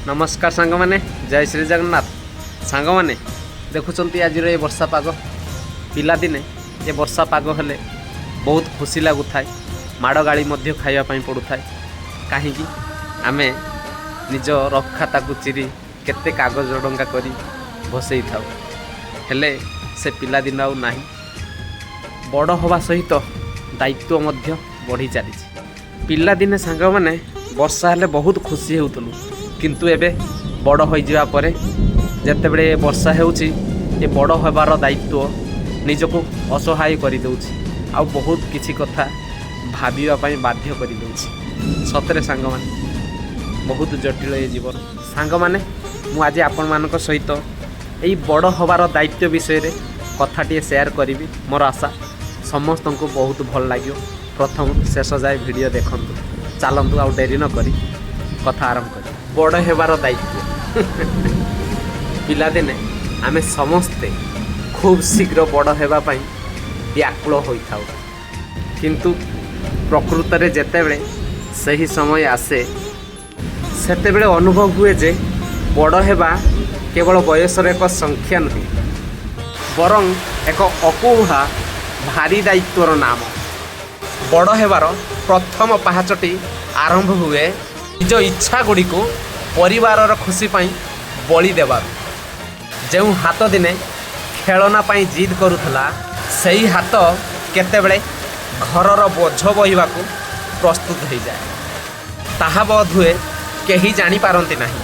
ନମସ୍କାର ସାଙ୍ଗମାନେ, ଜୟ ଶ୍ରୀ ଜଗନ୍ନାଥ। ସାଙ୍ଗମାନେ, ଦେଖୁଛନ୍ତି ଆଜିର ଏ ବର୍ଷା ପାଗ। ପିଲାଦିନେ ଏ ବର୍ଷା ପାଗ ହେଲେ ବହୁତ ଖୁସି ଲାଗୁଥାଏ, ମାଡ଼ ଗାଳି ମଧ୍ୟ ଖାଇବା ପାଇଁ ପଡ଼ୁଥାଏ। କାହିଁକି ଆମେ ନିଜ ରଫ୍ ଖାତାକୁ ଚିରି କେତେ କାଗଜ ଡଙ୍ଗା କରି ଭସେଇଥାଉ। ହେଲେ ସେ ପିଲାଦିନ ଆଉ ନାହିଁ। ବଡ଼ ହେବା ସହିତ ଦାୟିତ୍ୱ ମଧ୍ୟ ବଢ଼ି ଚାଲିଛି। ପିଲାଦିନେ ସାଙ୍ଗମାନେ, ବର୍ଷା ହେଲେ ବହୁତ ଖୁସି ହେଉଥିଲୁ। କିନ୍ତୁ ଏବେ ବଡ଼ ହୋଇଯିବା ପରେ ଯେତେବେଳେ ବର୍ଷା ହେଉଛି, ଏ ବଡ଼ ହେବାର ଦାୟିତ୍ୱ ନିଜକୁ ଅସହାୟ କରିଦେଉଛି ଆଉ ବହୁତ କିଛି କଥା ଭାବିବା ପାଇଁ ବାଧ୍ୟ କରିଦେଉଛି। ସତରେ ସାଙ୍ଗମାନେ, ବହୁତ ଜଟିଳ ଏ ଜୀବନ। ସାଙ୍ଗମାନେ, ମୁଁ ଆଜି ଆପଣମାନଙ୍କ ସହିତ ଏଇ ବଡ଼ ହେବାର ଦାୟିତ୍ୱ ବିଷୟରେ କଥାଟିଏ ସେୟାର କରିବି। ମୋର ଆଶା, ସମସ୍ତଙ୍କୁ ବହୁତ ଭଲ ଲାଗିବ। ପ୍ରଥମରୁ ଶେଷ ଯାଏ ଭିଡ଼ିଓ ଦେଖନ୍ତୁ। ଚାଲନ୍ତୁ, ଆଉ ଡେରି ନ କରି କଥା ଆରମ୍ଭ କରି। ବଡ଼ ହେବାର ଦାୟିତ୍ୱ। ପିଲାଦିନେ ଆମେ ସମସ୍ତେ ଖୁବ୍ ଶୀଘ୍ର ବଡ଼ ହେବା ପାଇଁ ବ୍ୟାକୁଳ ହୋଇଥାଉ। କିନ୍ତୁ ପ୍ରକୃତରେ ଯେତେବେଳେ ସେହି ସମୟ ଆସେ, ସେତେବେଳେ ଅନୁଭବ ହୁଏ ଯେ ବଡ଼ ହେବା କେବଳ ବୟସର ଏକ ସଂଖ୍ୟା ନୁହେଁ, ବରଂ ଏକ ଅକୁହା ଭାରୀ ଦାୟିତ୍ୱର ନାମ। ବଡ଼ ହେବାର ପ୍ରଥମ ପାହାଚଟି ଆରମ୍ଭ ହୁଏ ନିଜ ଇଚ୍ଛା ଗୁଡ଼ିକୁ ପରିବାରର ଖୁସି ପାଇଁ ବଳି ଦେବାରୁ। ଯେଉଁ ହାତ ଦିନେ ଖେଳନା ପାଇଁ ଜିଦ୍ କରୁଥିଲା, ସେଇ ହାତ କେତେବେଳେ ଘରର ବୋଝ ବହିବାକୁ ପ୍ରସ୍ତୁତ ହୋଇଯାଏ, ତାହା ବୋଧହୁଏ କେହି ଜାଣିପାରନ୍ତି ନାହିଁ।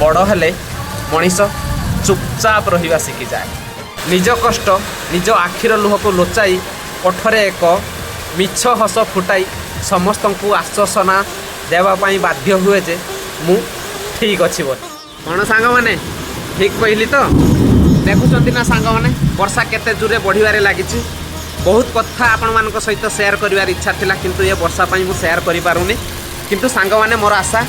ବଡ଼ ହେଲେ ମଣିଷ ଚୁପଚାପ ରହିବା ଶିଖିଯାଏ। ନିଜ କଷ୍ଟ, ନିଜ ଆଖିର ଲୁହକୁ ଲୁଚାଇ, ଓଠରେ ଏକ ମିଛ ହସ ଫୁଟାଇ ସମସ୍ତଙ୍କୁ ଆଶ୍ୱାସନା ଦେବା ପାଇଁ ବାଧ୍ୟ ହୁଏ ଯେ ମୁଁ ଠିକ୍ ଅଛି ବୋଲି। କ'ଣ ସାଙ୍ଗମାନେ, ଠିକ୍ କହିଲି ତ? ଦେଖୁଛନ୍ତି ନା ସାଙ୍ଗମାନେ, ବର୍ଷା କେତେ ଜୋରେ ବଢ଼ିବାରେ ଲାଗିଛି। ବହୁତ କଥା ଆପଣମାନଙ୍କ ସହିତ ସେୟାର କରିବାର ଇଚ୍ଛା ଥିଲା, କିନ୍ତୁ ଏ ବର୍ଷା ପାଇଁ ମୁଁ ସେୟାର କରିପାରୁନି। କିନ୍ତୁ ସାଙ୍ଗମାନେ, ମୋର ଆଶା,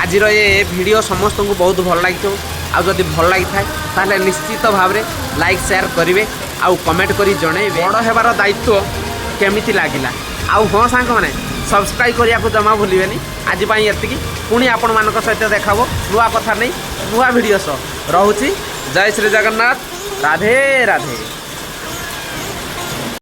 ଆଜିର ଏ ଭିଡ଼ିଓ ସମସ୍ତଙ୍କୁ ବହୁତ ଭଲ ଲାଗିଥିବ। ଆଉ ଯଦି ଭଲ ଲାଗିଥାଏ, ତାହେଲେ ନିଶ୍ଚିତ ଭାବରେ ଲାଇକ୍, ସେୟାର କରିବେ ଆଉ କମେଣ୍ଟ କରି ଜଣେଇବେ ବଡ଼ ହେବାର ଦାୟିତ୍ୱ କେମିତି ଲାଗିଲା। ଆଉ ହଁ ସାଙ୍ଗମାନେ, ସବସ୍କ୍ରାଇବ୍ କରିବାକୁ ଜମା ଭୁଲିବେନି। ଆଜି ପାଇଁ ଏତିକି। ପୁଣି ଆପଣମାନଙ୍କ ସହିତ ଦେଖାହେବ ନୂଆ କଥା ନେଇ, ନୂଆ ଭିଡ଼ିଓ ସହ। ରହୁଛି। ଜୟ ଶ୍ରୀ ଜଗନ୍ନାଥ। ରାଧେ ରାଧେ।